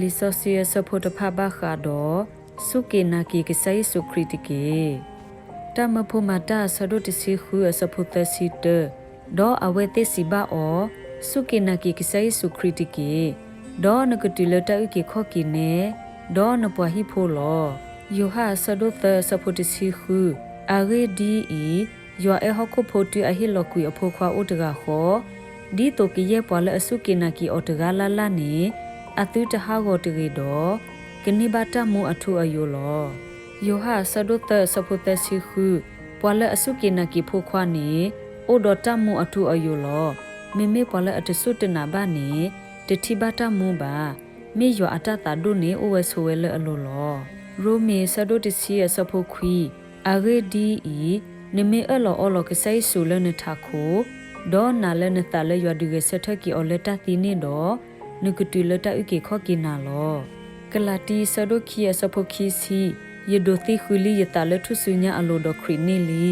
လံာ်စီဆှံအဆၢဖိတဖၣ်ဘၣ်ဃးဒီး စူၢ်က့ၤနာ်က့ၤကစၢ်ယ့ၣ်ၡူးခရံာ်တက့ၢ်. တၢ်မၢဖိမၤတၢ်အဆၢဒိၣ်တဆံဃုအဆၢဖိသၢဆံတၢ, ဒီးအဝဲသ့ၣ်စံးဘၣ်အီၤ, စူၢ်က့ၤနာ်က့ၤကစၢ်ယ့ၣ်ၡူးခရံာ်တက့ၢ်, ဒီးနကတုၤလၢတၢ်အုၣ်က့ၤခီၣ်က့ၤနဲ, ဒီးနပှၤဟံၣ်ဖိလီၤ. ယိၤဟၣ်အဆၢဒိၣ်သၢအဆၢဖိတဆံဃု, အဂ့ၢ်ဒ်အံၤ, ယွၤအဲၣ်ဟီၣ်ခိၣ်ဖိတုၤအဟ့ၣ်လီၤကွံာ်အဖိခွါအိၣ်တဂၤဃီ, ဒ်သိးကယဲၢ်ပှၤလၢအစူၢ်က့ၤနာ်က့ၤအီၤတဂၤလၢ်လၢ်န့ၣ် အသုတဟးဂီၤတဂ့ၤဒီး ကန့ၢ်ဘၣ်တၢ်မူအထူအယိာ်လီၤ. ယိၤဟၣ်အဆၢဒိၣ်သၢအဆၢဖိသၢဆံဃု, ပှၤလၢအစူၢ်က့ၤနာ်က့ၤဖိခွါန့ၣ် အိၣ်ဒီးတၢ်မူအထူအယိာ်လီၤ. မ့မ့ၢ်ပှၤလၢအတစူၢ်တနာ်ဘၣ်န့ၣ် တထံၣ်ဘၣ်တၢ်မူဘၣ်. မ့ၢ်ယွၤအတၢ်သးဒိၣ်န့ၣ်အိၣ်ဝဲဆိးဝဲလၢအလိၤလီၤ. ရိမ့ၤအဆၢဒိၣ်တဆံအဆၢဖိခွံ, အဂ့ၢ်ဒ်အံၤ, နမ့ၢ်အၢၣ်လီၤအီလီၤကစၢ်ယ့ၣ်ၡူးလၢနထးခိၣ်, ဒီးနာ်လၢနသးလၢယွၤဒုးဂဲၤဆၢထၢၣ်က့ၤအီၤလၢတၢ်သံန့ၣ်ဒီး, နကတုၤလၢတၢ်အုၣ်က့ၤခီၣ်က့ၤနၤလီၤ. ကလၤတံအဆၢဒိၣ်ခံအဆၢဖိခံဆံ, ယဒိးသံဃုာ်လံယသးလၢထူၣ်စုညါအလိၤဒီးခရံာ်န့ၣ်လံ.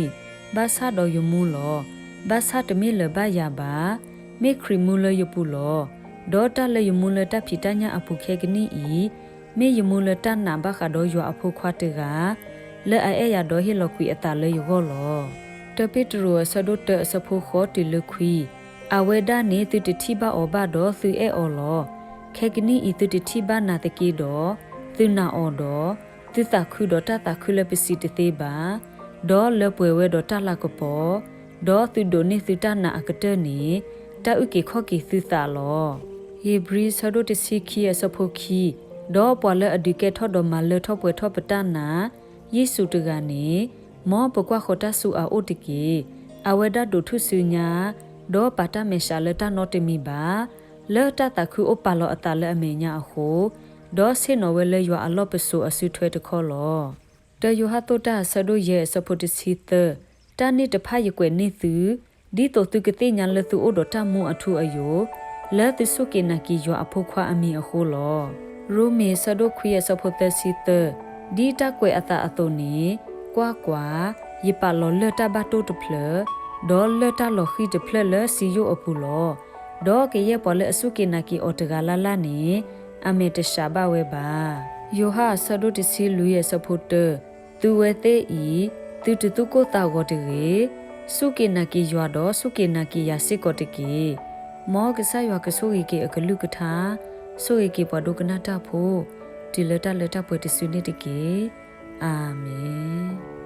ဘၣ်ဆၣ်ဒီးယမူလီၤ. ဘၣ်ဆၣ်တမ့ၢ်လၢၤဘၣ်ယၤဘၣ်. မ့ၢ်ခရံာ်မူလၢယပူၤလီၤ. ဒီးတၢ်လၢယမူလၢတၢ်ဖံးတၢ်ညၣ်အပူၤခဲကနံၣ်အံၤ, မ့ၢ်ယမူလၢတၢ်နာ်ဘၣ်ဃးဒီးယွၤအဖိခွါတဂၤ, လၢအအဲၣ်ယၤဒီးဟ့ၣ်လီၤကွံာ်အသးလၢယဂီၢ်လီၤ. တၢပ့းတရူးအဆၢဒိၣ်တၢအဆၢဖိဃိးတုၤလၢခွံ, အဝဲဒၣ်န့ၣ်သုတထံၣ်ဘၣ်အီၤဘၣ်ဒီးသုအဲၣ်အီၤလီၤ. ခဲကနံၣ်အံၤသုတထံၣ်ဘၣ်နၤသက့ဒီး, သုနာ်အီၤဒီး, သုသးခုဒီးတၢ်သးခုလၢပစံးတသ့ဘၣ်, ဒီးလၢပှဲၤဝဲဒီးတၢ်လၤကပီၤ, ဒီးသုဒိးန့ၢ်သုတၢ်နာ်အကတၢၢ်န့ၣ်, တၢ်အုၣ်က့ၤခီၣ်က့ၤသုသးလီၤ. ဧ့ၤဘြံၤဆၢဒိၣ်တဆံခံအဆၢဖိခံ, ဒီးပှၤလၢအဒုးကဲထီၣ်ဒီးမၤလၢထီၣ်ပှဲၤထီၣ်ပတၢ်နာ်, ယ့ၣ်ၡူးတဂၤန့ၣ်, မ်ပကွၢ်ဃီၤတၢ်ဆူအအိၣ်တက့ၢ်. အဝဲဒၣ်ဒိးထူၣ်စုညါ, ဒီးပာ်တၢ်မဲာ်ဆှးလၢတၢ်နီတမံၤဘၣ်, လၢတၢ်သးခုအိၣ်ပာ်လီၤအသးလၢအမဲာ်ညါအဃိ, ဒီးဆ့ၣ်နီၤဝဲလၢယွၤအလီၢ်ပစိာ်အစုထွဲတခီလီၤ. တၢယိၤဟၣ်သိၣ်တၢ်အဆၢဒိၣ်ယဲၢ်အဆၢဖိတဆံသၢ, တၢ်န့ၣ်တဖၣ်ယကွဲးန့ၢ်သု, ဒ်သိးသုကသ့ၣ်ညါလၢသုအိၣ်ဒီးတၢ်မူအထူအယိာ်, လၢသုစူၢ်က့ၤနာ်က့ၤယွၤအဖိခွါအမံၤအဃိလီၤ. ရိမ့ၤဆၢဒိၣ်ခွံအဆၢဖိသၢဆံသၢ, ဒ်တၢ်ကွဲးအသးအသိးန့ၣ်, ကွၢ်ကွၢ်, ယပာ်လီၤလၢၢ်တၢ်ဘၣ်တိၢ်တဖျၢၣ်, ဒီးလၢၢ်တၢ်လီၤဃံၤတဖျၢၣ်လၢစံယိၣ်အပူၤလီၤ. ဒီးကယဲၢ်ပှၤလၢအစူၢ်က့ၤနာ်က့ၤအီၤတဂၤလၢ်လၢ်န့ၣ်, အမဲာ်တဆှးဘၣ်ဝဲဘၣ်. ယိၤဟၣ်အဆၢဒိၣ်တဆံလွံၢ်အဆၢဖိတၢ, သုဝဲသ့ၣ်အံၤ, သုတသူၣ်ကိၢ်သးဂီၤတဂ့ၤ, စူၢ်က့ၤနာ်က့ၤယွၤဒီးစူၢ်က့ၤနာ်က့ၤယၤစ့ၢ်ကီးတက့ၢ်. မ်ကစၢ်ယွၤကဆိၣ်ဂ့ၤက့ၤအကလုၢ်ကထါ, ဆိၣ်ဂ့ၤက့ၤပှၤဒိကနၣ်တၢ်ဖိ, တုၤလၢတၢ်လၢတၢ်ပှဲၤတစုန့ၣ်တက့ၢ်. အၤမ့ၣ်.